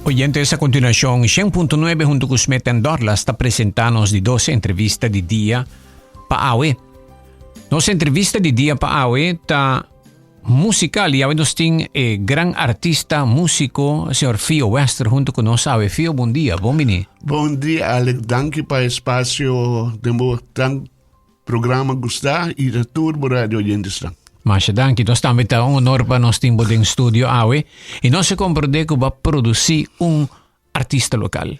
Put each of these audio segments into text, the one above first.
Oyentes, a continuacion 100.9 hunto cu Smith and Dorlas ta presenta nos di dos entrevista di dia pa awe. Nos entrevista di dia pa awe ta musical y awe nos tin e gran artista musico señor Fio Wester hunto cu nos awe. Fio, bon dia, bon bini. Bon dia Alex, danki pa espacio den bo tan Programa gusta y na tur bo radio oyentesnan. Masha danki. Nos tambe ta un honor pa nos tin bo den studio awe. Y nos a comprende cu bo a produci un artista local.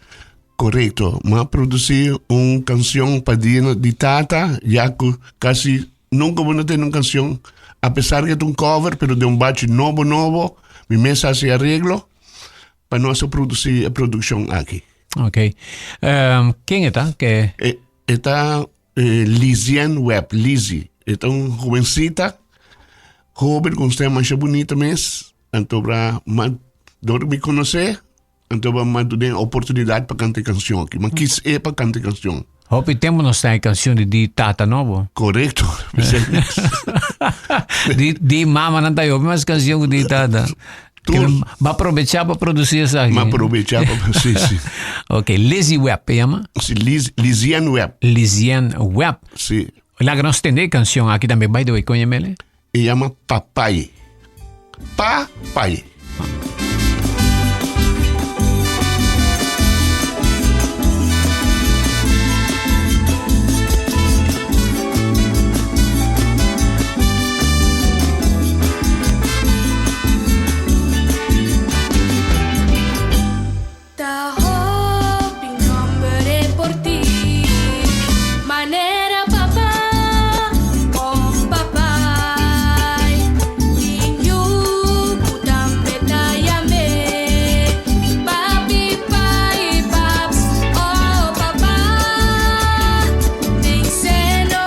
Correcto. Mi a produci un cancion pa dia di tata, ya cu casi nunca bo no tende un cancion, a pesar cu ta un cover, pero den un bachi nobo nobo, mi mes a haci areglo pa nos a produci e produccion aki. Ok. Ken e ta? Ke... E ta Lizienne Webb, Lizzy. E ta un jovencita, joven con stem masha bunita mes. Anto bra, ma door mi conoce, anto bra ma den oportunidad pa canta e cancion aki. Ma kies e pa canta e cancion. Hopi tempo nos ta e cancion di di tata nobo. Correcto. Di di mama nan ta hopi mas cancion cu di tata. Tur. Ba aprovechá pa produsí esaki. Ma aprovechá pa sí, sí. Ok, Lizzy Webb, e yama? Sí, Liz, Lizienne Webb. Lizienne Webb. Sí. Laga nos tende e canción aki tambe. By the way, kon yam'e? E yama Papai. Papai. Ta hopi nomber e por ti, manera papá of papai. Tin yu ku tambe ta yam'é papi, pai, paps o papá. Den seno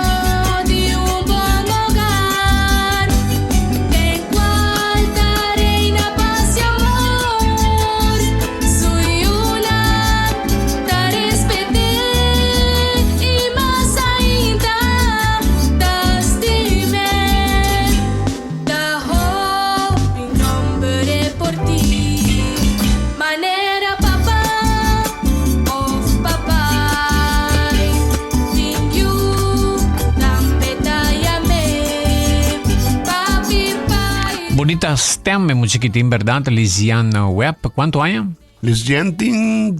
di un bon hogar, den cual ta reina paz y amor, su yunan ta respet'é y mas ainda ta stim'é. Ta hopi nomber e por ti, manera papá of papai. Tin yu tambe ta yam'é papi, pai. Bonita stem e muchikitin berdad, Lizian Webb. Cuanto aña? Lizian tin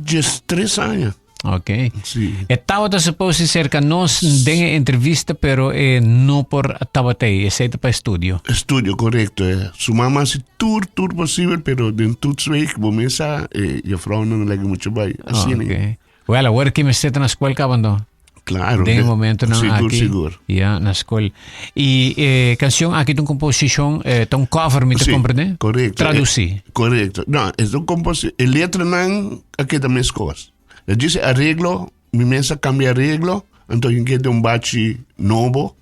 13 aña. Ok. Sí. E tabata supposed cerca nos den e entrevista, pero e no por tabata ei. Esei ta pa estudio. Estudio, correcto. Eh. Su mama hace tur, tur posible, pero den toetsweek, bo mesa, eh, juffrouw no lege mucho bij. Así, Ok. Well, awor ki mester ta na school kabando. Claro. Den momento nan sigur, aki. Sigur. Ja, na school. Y eh, canción aki ta un composición, eh, ta un cover, mi te Sí, comprende? Correcto. Traducí. Eh, correcto. No, es un composición. E letra nan a keda mes cos. E dice arreglo, mi mesa cambia arreglo, entonces keda un bachi nobo.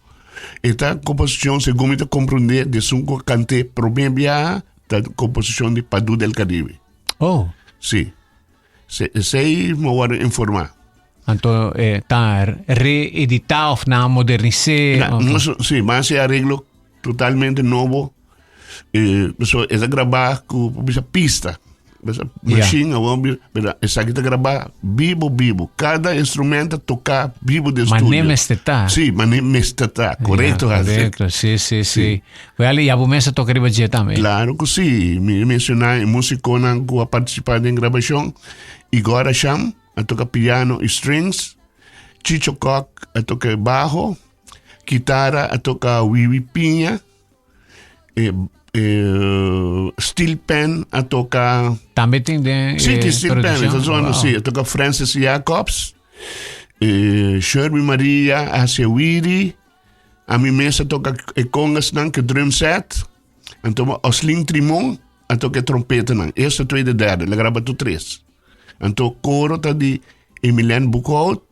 Esta composición, según mi te comprende, de sun ku cante prome biaha, ta composición di Padu del Caribe. Oh. Sí. Se, esei mo worde informa. Anto eh, ta reedita of na modernisé? Na, no, sí, mas e arreglo totalmente nobo. Eh, so, e ta grabá ku bisa pista. Bisa machine, yeah. pero esaki ta grabá bibo bibo. Cada instrumento toca bibo den studio. Mané mester ta. Sí, mané mester ta. Correcto, ja, correcto. Sí, sí, sí. sí. Wel, ya bo mester toca riba dje tambe. Claro que sí. Mi menciona e músiconan ku a participá den grabacion. Igor Asham a toca piano y strings. Chicho Kok a toca bajo. Kitara a toca Wiwi Piña. Eh, eh, Steel Pan a toca... Tambe tin den Sí, tin Steel Pan. producción? Esta zona, Wow. sí. A toca Francis Jacobs. Eh, Sherby Maria hace Wiri. A mi mes a toca e congas nan, ke drum set. Anto Oslin Trimon a toca e trompeta nan. Eerste, tweede, derde. La graba tu tres. Anto coro ta di Emilien Boekhout,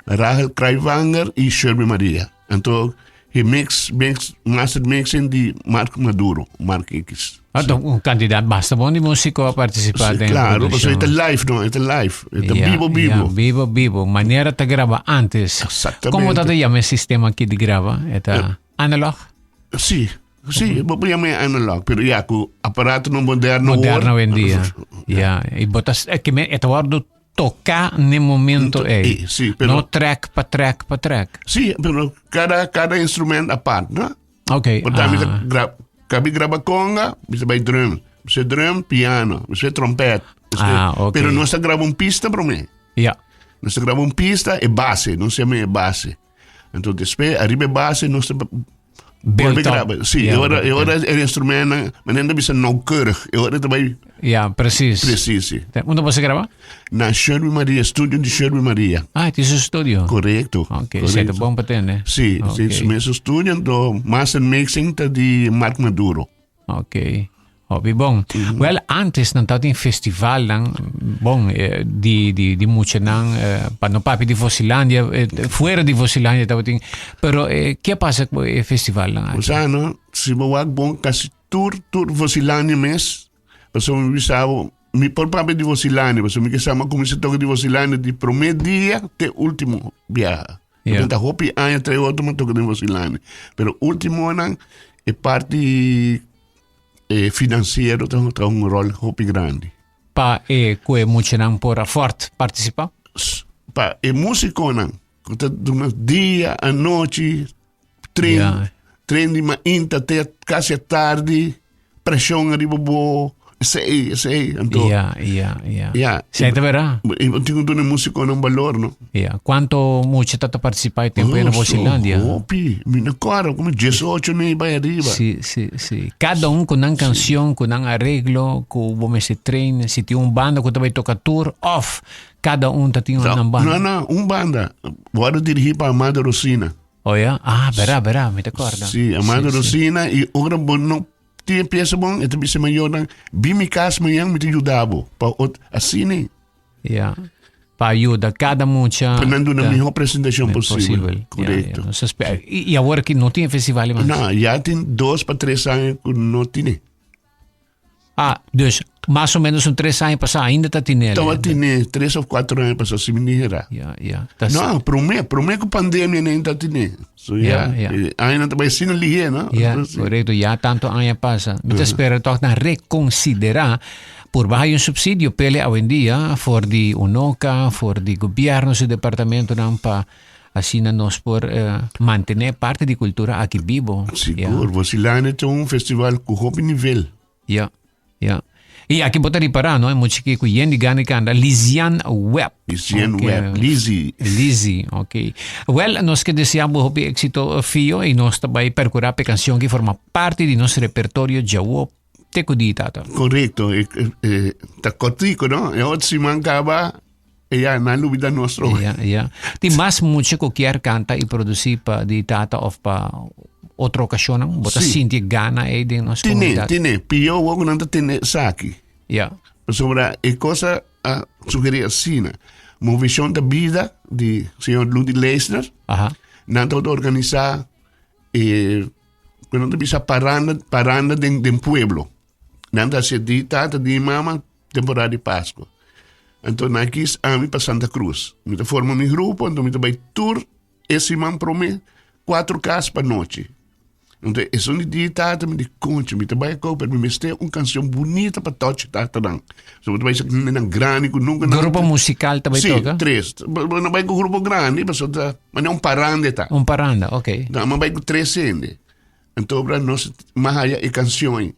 Rahel Kruiwanger y Sherby Maria. Anto he mix, mix, master mixing di Mark Maduro, Mark X. Ah, toch un cantidad basta bon di músico a participar Sí, den claro, producción. pasobra e ta live, no? E ta live. E ta Ja, bibo, bibo. ja, bibo, bibo. Manera ta graba antes. Exactamente. Como ta te llama el sistema aquí de graba? Eta analog? Sí. Sí, bo por yama analog, pero ya ku aparato no moderno Moderno hoy en dia. Ja, y botas eh, que me eta wordo toca ne momento ei. Eh, sí, pero No track pa track pa track. Sí, pero cada cada instrumento apart, no? Ok. Por tanto, ah. gra kabi graba conga, bisa bij drum. Bisa drum, piano, bisa trompet. Ah, ok. Pero nos ta graba un pista para mí. Ja. Nos ta graba un pista e base, nos llama e base. Entonces, después, arriba e base, nos ta Build volve up. graba. Sí, Ja, e ora, e ja. ora e instrumenten, men bisa nauwkeurig. E ora erbij Ja, precies. precies. sí. Unda bo a graba? Na Sherby Maria, studio di Sherby Maria. Ah, het is een studio. Correcto. Ok, esei ta bon pa tende. Sí, Ok. sí, su mes studio, do master mixing ta di Mark Maduro. Ok, hopi bon. Wel, antes nan tabatin festivalnan, bon, eh, di, di, di muchanan, eh, pa no papia di Vosilandia, eh, fuera di Vosilandia tabatin, pero eh, ke a pasa ku e festivalnan aki? Osea, no, si bo wak bon, kasi tur, tur Vosilandia mes, pasobra mi bisa bo, mi por papia di Vosilandia, pasobra mi ke sa mi a kuminsá toka di Vosilandia di promé dia te último biaha. Ja. Ta hopi aña trae otro mi toka den Vosilandia. Pero últimonan e parti eh, financiero ta, ta un rol hopi grandi. Pa e ku e muchanan por afort partisipá? Pa e músikonan ku ta duna dia, anochi, tren, Ja. tren di mainta te kasi a tardi, preshon ariba bo, esei, esei. Anto, Ja, ja, ja. ja, Esei ta bera. e bo tin ku duna e músikonan balor, no? Ja. Kuanto mucha ta ta partisipá e tempu ei na Oh, so Vosilandia? hopi. Mi no kòrda, komo diesocho nei bai ariba. Sí, sí, sí. Kada un ku nan kanshon, ku nan areglo, ku bo mester train, si tin un banda ku ta bai toka tur òf kada un ta tin nan banda. No, no, un banda. Wòrdu dirigí pa Amado Rosina. Oh ya? Ah, bera, bera, mi ta kòrda. Sí, Amado Sí, sí. Rosina i ora bo no tin e piesa bon, e ta bisa mayornan, bin mi kas mañan, mi ta yuda bo. Pa ot, asina e. Ya. Pa yuda kada mucha. Pa nan duna ta mihó presentashon posibel. posibel. Ya, Korekto. ya. Nos a spera. I, i awor ki no tin festival mas? No, ya tin dos pa tres aña ku no tine. Ah, dus mas o menos un tres aña pasá ainda ta tinel. Taba tine tres of cuatro aña pasá, si mi ni hera. Ja, ja. Ta No, promé, promé ku pandemia nen ta tine. So Ja, ja, ja. eh, aña ta bai asina lihé, no? Ja, Entonces, correcto. Ya tanto aña pasa. Mi ta spera toch nan reconsidera por baha un subsidio pele awendia for di UNOCA, for di gobierno su departamentonan pa asina nos por eh, mantene parte di cultura aki bibo. Sigur, Vosilandia ta un festival ku hopi nivel. Ja, ja. I aki bo ta ripará, no? E mucha ki ku yen di gana di kanta, Lizian Webb. Lizian Ok. Webb, Lizzy. Lizzy, ok. Wel, nos ke desea bo hopi éxito, Fio, i nos ta bai percurá p'e canción ki forma parti di nos repertorio djawo te ku di, tata. Correcto, e, e, e, ta cortico, no? E otro siman caba, e ya, nan lubida nuestro. Ja, ja. Tin mas mucha ku kier kanta i produsí pa di tata of pa otro okashonnan? Bo ta Sí. sinti e gana ei den nos Tine, komunidat? tine, pio wou ku nan ta tene esaki. Ja. Pasobra e cosa a sugerí asina. Movishon ta Bida di señor Ludi Leisner, Aha. nan tabata organisá e ku nan ta bisa paranda, paranda den, den pueblo. Nan ta hasi di tata, di mama, temporada di Pascua. Anto nan kis ami pa Santa Cruz. Mi ta forma mi grupo, anto mi ta bai tur e siman prome, cuatro cas pa nochi. Anto esun di di tata mi di concha, mi ta bai ako, pero mi mester un cancion bunita pa tochi tatanan. So mi ta bai sa nan grandi cu nunca nan Grupo musical ta bai Sí, toca? tres. Bo no bai cu grupo grandi, pasobra ta manera un paranda ta. Un paranda, ok. No, mi bai cu tres hende. Anto obra nos mas haya e cancion ei.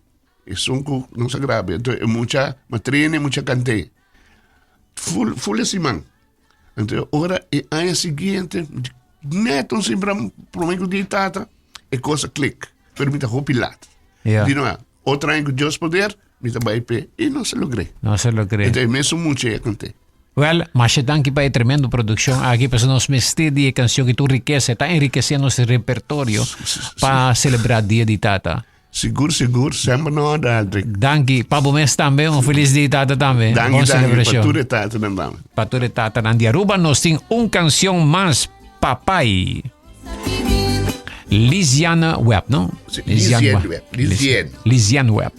Esun ku nos a graba. Anto e mucha matrina e mucha kant'é. Ful ful e siman. Anto ora e aña siguiente net un simbra prome ku di tata e kos a klik. Pero mi ta hopi lat. Ja. Di no a otro aña ku Dios poder mi ta bai p'e i nos a logr'é. Nos a logr'é. Anto e mesun mucha e a kant'é. Wel, masha danki pa e tremendo produccion aki, pasobra nos mester di e cancion ki tur rikesa, e ta enrikece nos repertorio pa celebra Dia di Tata. Sigur, sigur, semper na orde, Aldrich. Danki, pa bo mes tambe, un feliz Dia di Tata tambe. Danki, Bon danki, pa celebracion. tur e tatanan tambe. Pa tur e tatanan di Aruba, nos tin un cancion mas, Papai. Liziane Webb, no? Sí, Liziane Webb, Liziane. Liziane Webb.